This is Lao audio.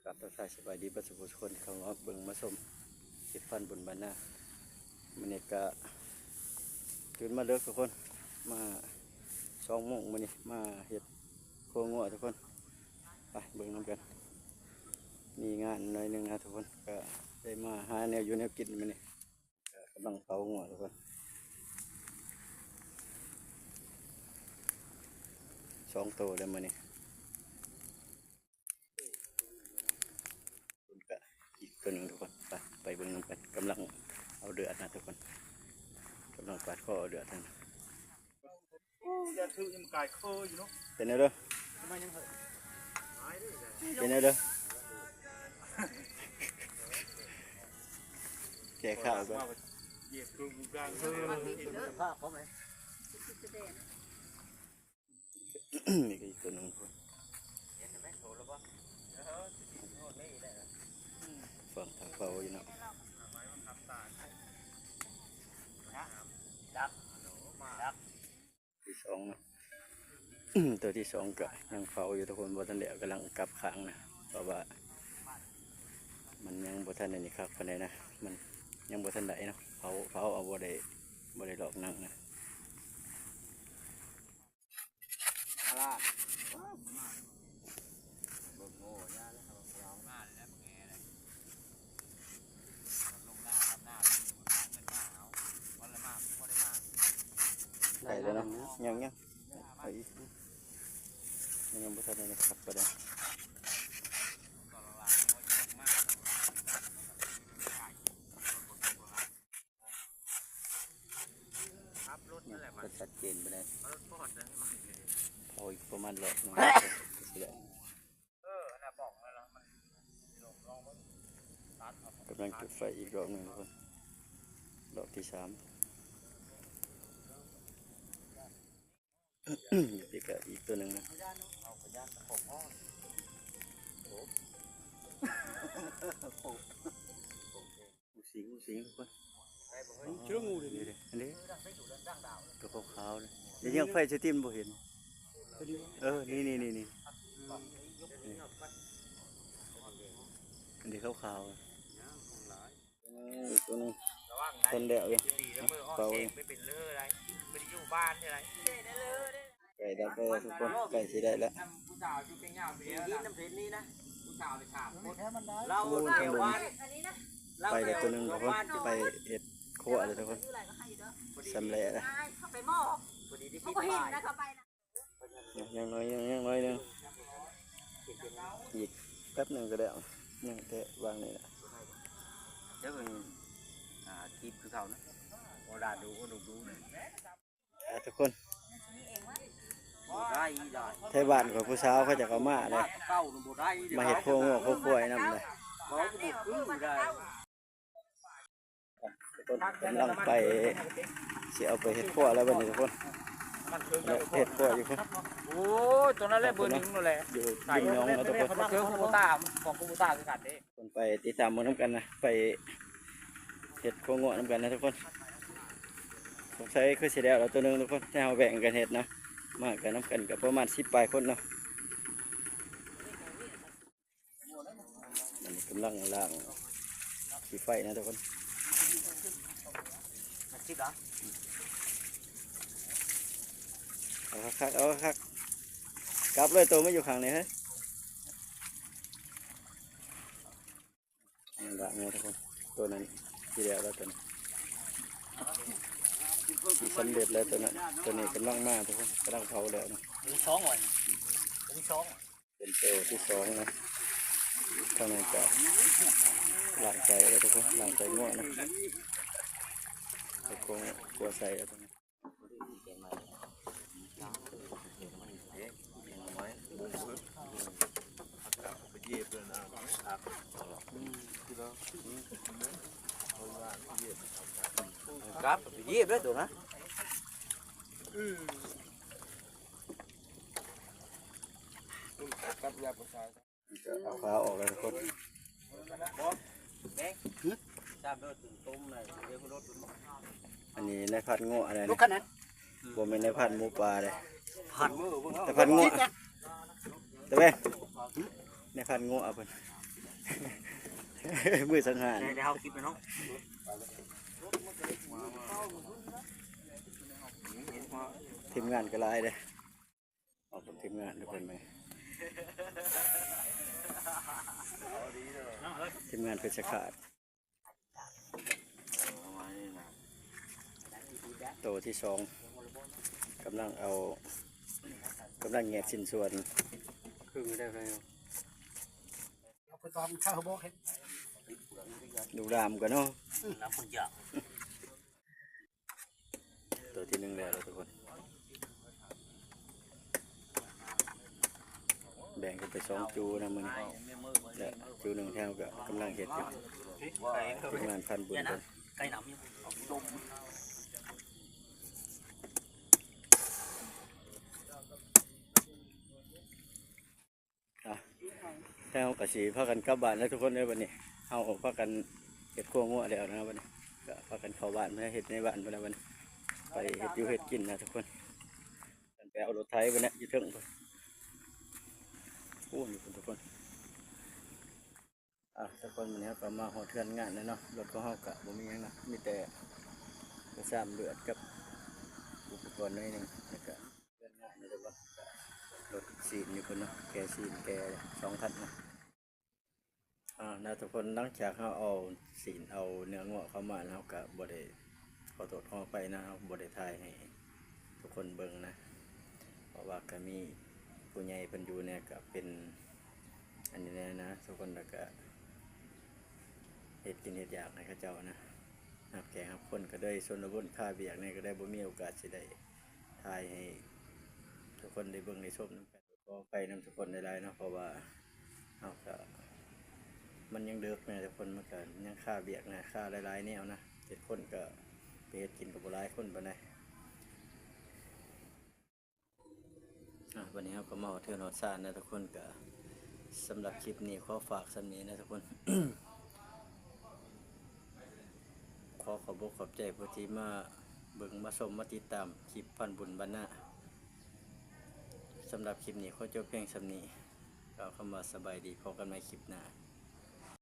ກາບທັກທາຍສະບາຍດີເບິດສູ່ຜູ້ສູ່ຄົນທີ່ເຂົ້າມາເບິ່ງມາຊົມຄລິບພັນບຸນບ້ານນາ. ມື້ນີ້ກະຕື່ນມາເລິກທຸກຄົນ ມາສອງໂມງມື້ນີ້ ມາເຮັດຄົວງົວທຸກຄົນ. ໄປເບິ່ງນຳກັນ ມີງານໜ້ອຍໜຶ່ງນະທຸກຄົນ ກະໄດ້ມາຫາແນວຢູ່ແນວກິນມື້ນີ້. ກຳລັງເຜົາງົວທຸກຄົນ ສອງໂຕແລ້ວມື້ນີ້. ກະອີກໂຕໜຶ່ງທຸກຄົນ ໄປ ໄປເບິ່ງນຳກັນ. ກຳລັງເອົາເລືອດນະທຸກຄົນ ກຳລັງປາດຄໍເອົາເລືອດຫັ້ນ. ໂອ້ ຢ່າຖືກ ຍັງກາຍເຄີຢູ່ເນາະ. ເປັນແນວໃດ? ເປັນແນວໃດ? ແກ່ຂ່າວກ່ອນ. ນີ້ກະອີກໂຕໜຶ່ງພຸ້ນ ເຝົ້າ ຖ້າເຝົ້າຢູ່ເນາະ. ທີ່ສອງເນາະ ໂຕທີ່ສອງກະຍັງເຝົ້າຢູ່ທຸກຄົນ ບໍ່ທັນແລ້ວ ກຳລັງກັບຂ້າງນະ ເພາະວ່າມັນຍັງບໍ່ທັນໄດ້ນີ້ຄັກປານໃດນະ ມັນຍັງບໍ່ທັນໄດ້ເນາະ ເຜົາ ເຜົາເອົາ ບໍ່ໄດ້ ບໍ່ໄດ້ລອກໜັງນະ. ໄປແລ້ວເນາະ ຍັງ ຍັງ ໄປອີກ ມັນຍັງບໍ່ທັນໄດ້ຄັກປານໃດ. ຂັບລົດນັ້ນແຫຼະ ມັນ ກໍຊັດເຈນປານໃດ ເອົາລົດປອດເດີ ເອົາອີກປະມານລອບໜຶ່ງ ເອີ ອັນນັ້ນບອກແລ້ວ ມັນ ລອງເບິ່ງ ຕັດເອົາ ກຳລັງຈຸດໄຟອີກລອບໜຶ່ງທຸກຄົນ ລອບທີສາມ. ນີ້ກະອີກໂຕໜຶ່ງນະ ເອົາຂະຍານປະກອບຫ້ອງ ໂອ້ ງູສິງ ງູສິງທຸກຄົນ ເອີ ນີ້ເດ້ ອັນນີ້ ໂຕຂາວໆ ນີ້ ແຕ່ຍັງໄຟສະຕິມບໍ່ເຫັນ ເອີ ນີ້ໆໆໆ ນີ້ ອັນນີ້ຂາວໆ. ເອີ ໂຕນີ້ທັນແລ້ວຢູ່ ເຝົ້າຢູ່ ໃກ້ແລ້ວ ໃກ້ແລ້ວທຸກຄົນ ໃກ້ຊິໄດ້ແລ້ວ. ໂອ້ ທັງເບິ່ງ ໄປແລ້ວໂຕໜຶ່ງທຸກຄົນ ໄປເຮັດຄົວແລ້ວທຸກຄົນ ຊຳແຫຼະແລ້ວ. ຍັງໜ້ອຍໜຶ່ງ ຍັງໜ້ອຍໜຶ່ງ ອີກແປັບໜຶ່ງກະໄດ້ ຍັງແຕ່ວາງນີ້ແຫຼະ ເດີ ອ່າ ຄລິບຄືເກົ່ານະ ບໍ່ໄດ້ດູ ບໍ່ດູ ດູ ອ່າ ທຸກຄົນ ບໍ່ໄດ້ ໄດ້ ໄທບ້ານຂ້ອຍຜູ້ສາວເຂົາເຈົ້າກະມາເດ້ ມາເຮັດຄົວງົວຄົວຄວາຍນຳເດ້. ກຳລັງໄປ ຊິເອົາໄປເຮັດຄົວແລ້ວບັດນີ້ທຸກຄົນ ເຮັດຄົວຢູ່ພຸ້ນ. ໂອ້ຍ ໂຕນັ້ນແຫຼະ ເບີໜຶ່ງນັ້ນແຫຼະ ຢູ່ລິມໜອງເນາະທຸກຄົນ ຄືຄູໂບຕາ ຂອງຄູໂບຕາຄືກັນເດ້. ທຸກຄົນໄປຕິດຕາມເບິ່ງນຳກັນນະ ໄປເຮັດຄົວງົວນຳກັນນະທຸກຄົນ. ສົງໄສຄືຊິແລ້ວແລ້ວໂຕໜຶ່ງທຸກຄົນ ແຕ່ເຮົາແບ່ງກັນເຮັດເນາະ ມາກັນນຳກັນກະປະມານສິບປາຍຄົນເນາະ. ອັນນີ້ກຳລັງລ້າງຂີ້ໄຟນະທຸກຄົນ ເອົາຄັກໆ ເອົາຄັກໆ ກັບເລີຍ ໂຕມາຢູ່ຂ້າງນີ້ເຮີ້ຍ. ອັນນີ້ລະແມ່ນທຸກຄົນ ໂຕນັ້ນຊິແລ້ວແລ້ວ ໂຕນັ້ນຊິສຳເລັດແລ້ວ ໂຕນັ້ນ ໂຕນີ້ກຳລັງມາທຸກຄົນ ກຳລັງເຜົາແລ້ວເນາະ ໂຕທີສອງ ເປັນໂຕທີສອງນະ. ທາງນັ້ນກະລ້າງໄສ້ແລ້ວທຸກຄົນ ລ້າງໄສ້ງົວນະ ໄສ້ກົວ ກົວໄສ້ແລ້ວທຸກຄົນ. ກັບໄປຢຽບເດີໂຕນະ ກັບຢາປະຊາ. ເອົາຂາອອກແລ້ວທຸກຄົນ. ອັນນີ້ນາຍພັນງົວ ອັນນັ້ນ ບໍ່ແມ່ນນາຍພັນໝູປ່າເດ້ ພັນ ແຕ່ພັນງົວ ຕະແວງ ນາຍພັນງົວເພິ່ນ. ມື້ສັງຫານ ໄດ້ເຮົາຄລິບແລ້ວເນາະ ທີມງານກໍຫຼາຍເດ້ ອອກກັບທີມງານທຸກຄົນ ມື້ນີ້ ທີມງານເພັດຊະຄາດ ໂຕທີສອງ ກຳລັງເອົາ ກຳລັງແຫງະຊິ້ນສ່ວນ ລູກດາມກ່ອນເນາະ ໂຕທີໜຶ່ງແລ້ວທຸກຄົນ ແບ່ງກັນໄປສອງຈູນະມື້ນີ້ ແລະຈູໜຶ່ງແຖວກໍກຳລັງເຮັດຢູ່ ທີມງານພັນບຸນເພິ່ນ ອ່ະ ແລ້ວເຮົາກໍຊິພາກັນກັບບ້ານແລ້ວທຸກຄົນເດີ ບັດນີ້ເຮົາພາກັນເຮັດຄົວງົວແລ້ວນະ ບັດນີ້ກໍພາກັນເຂົ້າບ້ານ ໄປເຮັດໃນບ້ານພຸ້ນແລ້ວ ບັດນີ້ໄປເຮັດຢູ່ເຮັດກິນນະທຸກຄົນ ໄປເອົາລົດໄຖພຸ້ນແຫຼະ ຢູ່ເທິງພຸ້ນ ໂອ້ ຢູ່ພຸ້ນທຸກຄົນ. ອ່າ ທຸກຄົນ ມື້ນີ້ເຮົາກໍມາຮອດເຮືອນງານແລ້ວເນາະ ລົດຂອງເຮົາກໍບໍ່ມີຫຍັງນະ ມີແຕ່ກະຊາມເລືອດກັບອຸປະກອນໜ້ອຍໜຶ່ງ ແລ້ວກໍເຮືອນງານນີ້ ແລ້ວກໍລົດຊີ້ນຢູ່ພຸ້ນເນາະ ແກ່ຊີ້ນແກ່ສອງຄັນເນາະ. ອ່າ ນະທຸກຄົນ ຫຼັງຈາກເຮົາເອົາຊີ້ນເອົາເນື້ອງົວເຂົ້າມາ ເຮົາກໍບໍ່ໄດ້ ຂໍໂທດຂໍອະໄພນະ ເຮົາບໍ່ໄດ້ຖ່າຍໃຫ້ທຸກຄົນເບິ່ງນະ ເພາະວ່າກໍມີຜູ້ໃຫຍ່ເພິ່ນຢູ່ແດ່ ກໍເປັນ ອັນນີ້ແນ່ນະທຸກຄົນ ແລ້ວກະເຮັດກິນເຮັດຢາກໃຫ້ເຂົາເຈົ້ານະ ຮັບແຂກຮັບຄົນ ກໍເລີຍຊົນລະບົດຄາວຽກແນ່ ກໍເລີຍບໍ່ມີໂອກາດຊິໄດ້ຖ່າຍໃຫ້ທຸກຄົນໄດ້ເບິ່ງໄດ້ຊົມນຳກັນ. ຂໍອະໄພນຳທຸກຄົນຫຼາຍໆເນາະ ເພາະວ່າເຮົາກະ ມັນຍັງເດິກນະທຸກຄົນ ມັນກະຍັງຄາວຽກນະ ຄາຫຼາຍໆແນວນະ ເຈັດຄົນກະໄປເຮັດກິນກະບໍ່ຫຼາຍຄົນປານໃດ. ອ່າ ບັດນີ້ເຮົາກໍມາຮອດເຮືອນຮອດຊານນະທຸກຄົນ ກໍສຳລັບຄລິບນີ້ຂໍຝາກສ່ຳນີ້ນະທຸກຄົນ ຂໍຂອບອົກຂອບໃຈຜູ້ທີ່ມາເບິ່ງມາຊົມມາຕິດຕາມຄລິບພັນບຸນບ້ານນາ. ສຳລັບຄລິບນີ້ຂໍຈົບພຽງສ່ຳນີ້ ກ່າວຄຳວ່າສະບາຍດີ ພົບກັນໃໝ່ຄລິບໜ້າ.